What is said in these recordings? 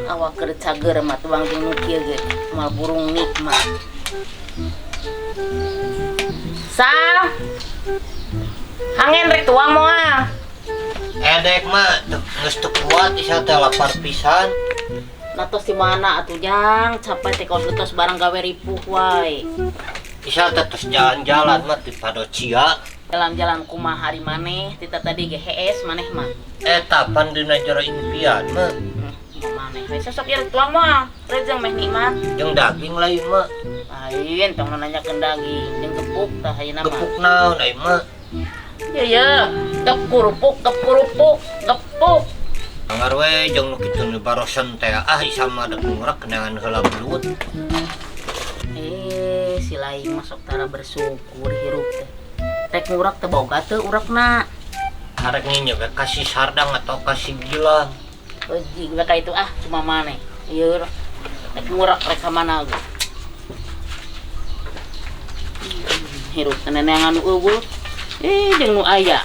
Awak keur cager mah tuang jeung nu kieu ge moal burung nikmat. Sal. Hangen rek tuang moal. Edek mah geus teu kuat isa teh lapar pisan. Nah tos di mana atuh jang capek teh kaos tos barang gawe ripuh wae. Isa teh tos jalan-jalan mah di Padocia. Jalan-jalan kumaha hari maneh tita tadi ge hees maneh mah. Eta pan dina jero impian mah. Maneh we sosok ieu tuang mah rejeng meh nikmat. Jeung daging lain mah. Lain tong nanyakeun daging jeung gepuk tah ayeuna mah. Gepuk naon ai mah? Ye ye, gepurupuk gepurupuk gepuk. Anggar we jeung nu kitu nu barosan teh ah isa mah dek ngurek kenangan heula belut. Si lain masuk tara bersyukur hirup teh. Rek ngurak teh boga teu urekna. Arek nginjeuk we kasih sardang atau kasih gilang. Euji we ka itu ah cuma maneh. Ieu rek ngurak rek ka mana ge. Hirup teh neneangan nu eueuh. Jeung nu aya.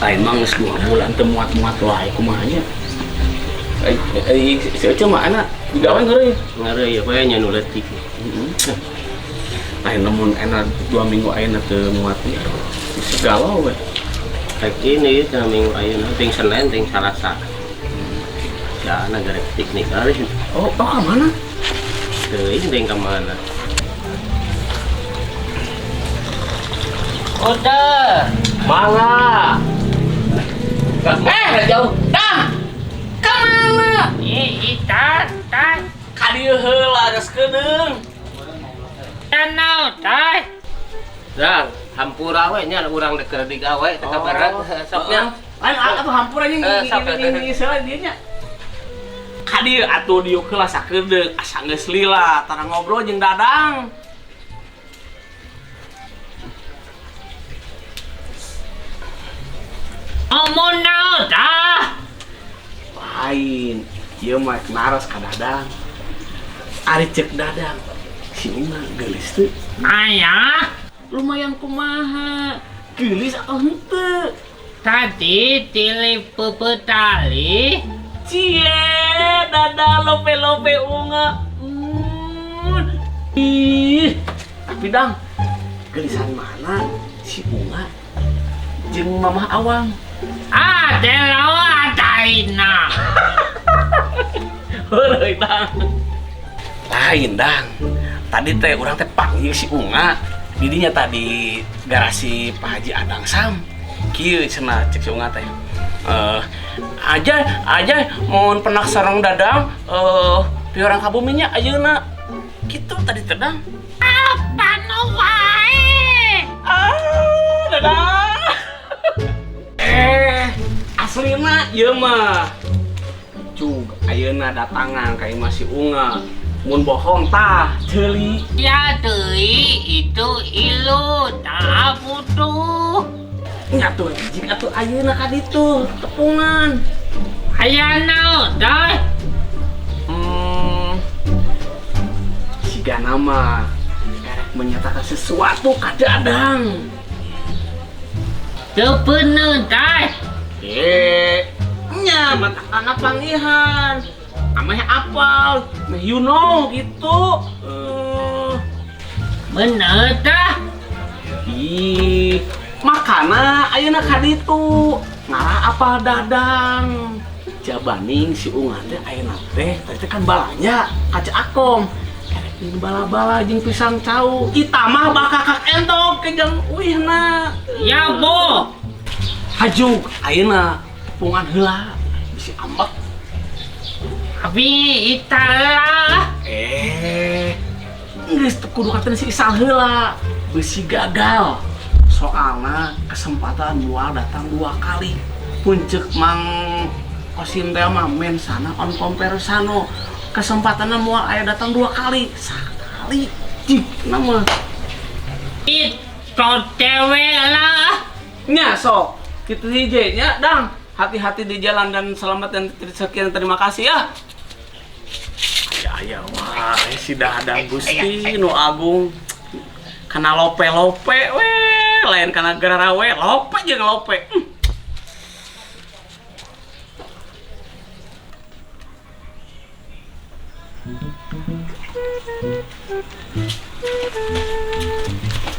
Lain mah geus 2 bulan teu muat-muat wae kumaha nya. Si Ece mah anak digawe ngeureui. Ngeureui we nya nu leutik. Heeh. Lain lamun enak 2 minggu ayeuna teu muat nya. Bisa galau we. Rek ini cenah minggu ayeuna ting Senin ting Salasa. Ya ana garek piknik ari. Oh, oh ka mana? Teuing ting ka mana? Udah. Mangga. Jauh. Dah. Kamana? Ih, tar, tar. Ka dieu heula geus keudeung. Danau, tah. Dang, hampura we nya urang dek keur digawe teh kabaran sok nya. Lain atuh hampura nya ngini heula dieu nya. Ka dieu atuh diuk heula sakedeung asa geus lila tara ngobrol jeung Dadang. Omong naon tah? Lain, ieu mah naros ka Dadang. Ari ceuk Dadang, si Uma geulis teu? Aya. Lumayan kumaha? Geulis atau henteu? Tadi tilip pepetali. Cie, Dadang lope-lope unga. Ih, tapi Dang, geulisan mana si Unga jeung Mamah Awang? Ah, delawa taina. Heureuy Dang. Lain Dang. Tadi teh urang teh panggil si Unga. Didinya tadi garasi Pak Haji Adang Sam. Kieu cenah cek si Unga teh. Aja mun penak sareng Dadang piorang ka bumi nya ayeuna. Kitu tadi teh Dang. Apa nu wae? Ah, Dadang. Aslina ieu mah. Cug ayeuna datangan ka imah si Unga. Mun bohong tah ceuli. Ya deui itu ilu tah butuh. Nya tuh jig atuh ayeuna ka ditu tepungan. Aya naon tah? Siga nama erek menyatakan sesuatu ka Dadang. Teu peuneu tah. Nya matakana panggihan. Ameh apal, meh you know gitu. Bener tah? Ih, makana ayeuna ka ditu ngarah apal Dadang. Jabaning si Unga teh ayeuna teh tadi teh kan balanya ka Ceu Akom. Erek jeung bala-bala jeung pisang cau. Kita mah bakal kak entok ke jeung uihna. Ya bo. Hajuk ayeuna tepungan heula bisi ambek. Abi italah. Geus teu kudu katen si Isal heula. Bisi gagal. Soalna kesempatan moal datang 2 kali. Punceuk Mang Kosim teh mah men sana on compare sano. Kesempatanna moal aya datang 2 kali. Sakali jig nama. Itu cewek lah. Nya sok. Kitu hiji nya Dang. Hati-hati di jalan dan selamat dan sekian terima kasih ya. Aya wah si Dadang Gusti nu agung. Kana lope-lope we, lain kana gerara we, lope jeung lope.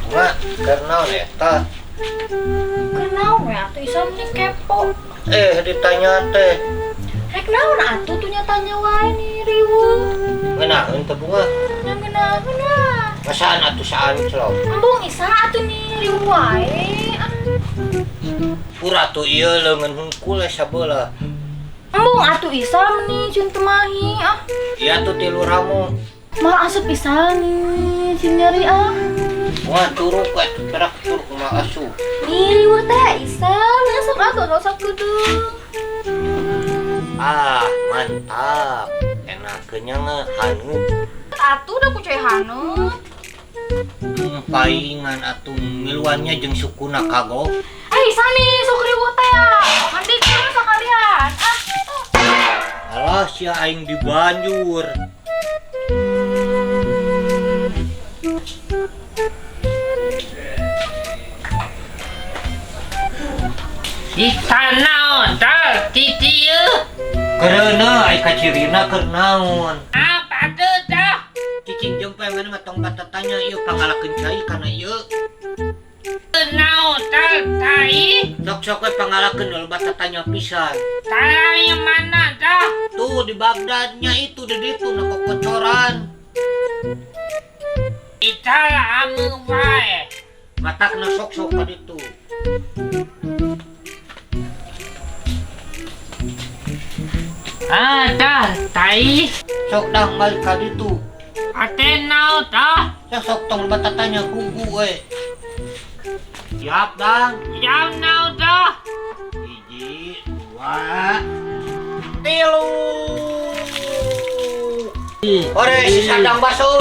Bunga, keur naon eta? Keur naon we atuh Isam nih kepo. Ditanya teh. Rek naon atuh tuh nyatanya wae nih riweuh. Ngeunaheun teh Bunga? Nya ngeunaheun lah. Masaan atuh saanclok? Embung Isa atuh nih riweuh wae. Pura tuh ieu leungeun hungkul sabelah. Embung atuh Isa nih cun temahi ah. Iya tuh tilu ramu. Malah asup pisan nih cun nyeri ah. Wah turuk atuh perak turuk mah asup. Nih riweuh teh Isa, asup atuh asup kudu. Ah, mantap. Enakeunnya haneut. Atuh udah ku cai haneut. Paingan atuh miluannya jeung sukuna kagok. Isa nih sok riweuh teh ah. Mandi terus sakalian. Ah. Alah sia aing di banjur. Ita naon tah titi ieu? Kereuna ai kacirina keur naon? Apa teu tah? Cicing jeung poe maneh mah tong batatanya ieu pangalakeun cai kana ieu. Naon tah tai? Sok-sok we pangalakeun loba batatanya pisan. Tai mana tah? Tuh di Bagdadnya itu di ditu na kokocoran. Ita ameung wae. Matakna sok-sok ka ditu. Ah, tah, tai. Sok dah balik ka ditu. Ate naon tah? Sok tong batatanya gugu we. Siap, Dang. Siap naon tah? 1, 2, 3. Ore si Sadang baso.